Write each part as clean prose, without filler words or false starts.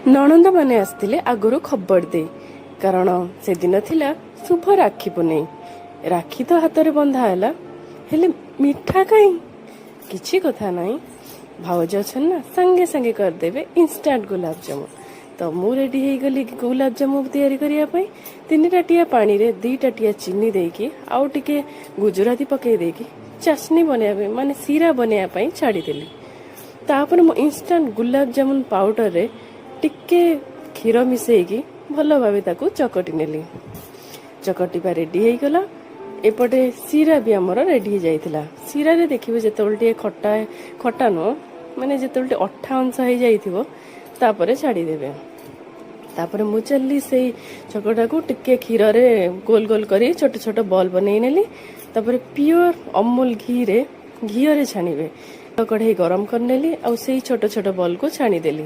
ନଣନ୍ଦମାନେ ଆସିଥିଲେ ଆଗରୁ ଖବର ଦେଇ, କାରଣ ସେଦିନ ଥିଲା ଶୁଭ ରାକ୍ଷୀ ପୁନେଇ। ରାକ୍ଷୀ ତ ହାତରେ ବନ୍ଧା ହେଲା, ହେଲେ ମିଠା କାହିଁ? କିଛି କଥା ନାହିଁ, ଭାଉଜ ଅଛନ୍ତି ନା, ସାଙ୍ଗେ ସାଙ୍ଗେ କରିଦେବେ ଇନଷ୍ଟାଣ୍ଟ ଗୁଲାବଜାମୁନ। ତ ମୁଁ ରେଡି ହେଇଗଲି ଗୁଲାବଜାମୁନ ତିଆରି କରିବା ପାଇଁ। 3 ତାଟିଆ ପାଣିରେ 2 ତାଟିଆ ଚିନି ଦେଇକି ଆଉ ଟିକେ ଗୁଜୁରାତି ପକେଇ ଦେଇକି ଚାସନି ବନେଇବା ପାଇଁ, ମାନେ ଶିରା ବନେଇବା ପାଇଁ ଛାଡ଼ିଦେଲି। ତାପରେ ମୁଁ ଇନଷ୍ଟାଣ୍ଟ ଗୁଲାବଜାମୁନ ପାଉଡରରେ ଟିକେ କ୍ଷୀର ମିଶେଇକି ଭଲ ଭାବେ ତାକୁ ଚକଟି ନେଲି। ଚକଟିବା ରେଡି ହେଇଗଲା। ଏପଟେ ଶିରା ବି ଆମର ରେଡି ହେଇଯାଇଥିଲା। ଶିରାରେ ଦେଖିବେ, ଯେତେବେଳେ ଟିକେ ଖଟା, ଖଟା ନୁହଁ, ମାନେ ଯେତେବେଳେ ଟିକେ ଅଠା ଅଂଶ ହେଇଯାଇଥିବ, ତାପରେ ଛାଡ଼ିଦେବେ। ତାପରେ ମୁଁ ଚାଲିଲି ସେଇ ଚକଟାକୁ ଟିକେ କ୍ଷୀରରେ ଗୋଲ ଗୋଲ କରି ଛୋଟ ଛୋଟ ବଲ୍ ବନେଇ ନେଲି। ତାପରେ ପିଓର ଅମୁଲ ଘିରେ, ଘିଅରେ ଛାଣିବେ। କଢ଼େଇ ଗରମ କରିନେଲି ଆଉ ସେଇ ଛୋଟ ଛୋଟ ବଲ୍କୁ ଛାଣିଦେଲି।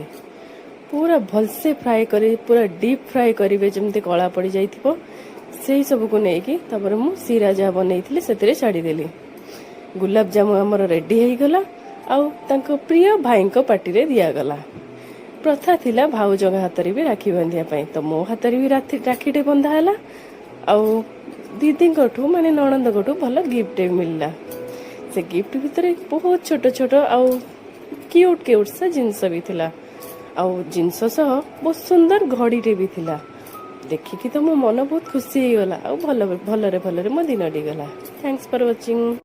ପୁରା ଭଲସେ ଫ୍ରାଏ କରି, ପୁରା ଡିପ୍ ଫ୍ରାଏ କରିବେ, ଯେମିତି କଳା ପଡ଼ିଯାଇଥିବ। ସେଇ ସବୁକୁ ନେଇକି ତାପରେ ମୁଁ ଶିରା ଯାହା ବନେଇଥିଲି, ସେଥିରେ ଛାଡ଼ିଦେଲି। ଗୁଲାବଜାମୁ ଆମର ରେଡି ହେଇଗଲା ଆଉ ତାଙ୍କ ପ୍ରିୟ ଭାଇଙ୍କ ପାଟିରେ ଦିଆଗଲା। ପ୍ରଥା ଥିଲା ଭାଉଜଙ୍କ ହାତରେ ବି ରାକ୍ଷୀ ବାନ୍ଧିବା ପାଇଁ, ତ ମୋ ହାତରେ ବି ରାକ୍ଷୀଟେ ବନ୍ଧା ହେଲା ଆଉ ଦିଦିଙ୍କଠୁ, ମାନେ ନଣନ୍ଦଙ୍କଠୁ ଭଲ ଗିଫ୍ଟ ମିଳିଲା। ସେ ଗିଫ୍ଟ ଭିତରେ ବହୁତ ଛୋଟ ଛୋଟ ଆଉ କ୍ୟୁଟ୍ କ୍ୟୁଟ୍ ସେ ଜିନିଷ ବି ଥିଲା ଆଉ ଜିନିଷ ସହ ବହୁତ ସୁନ୍ଦର ଘଡ଼ିଟେ ବି ଥିଲା। ଦେଖିକି ତ ମୋ ମନ ବହୁତ ଖୁସି ହେଇଗଲା ଆଉ ଭଲ ଭଲରେ ଭଲରେ ମୋ ଦିନଟି ଗଲା। Thanks for watching.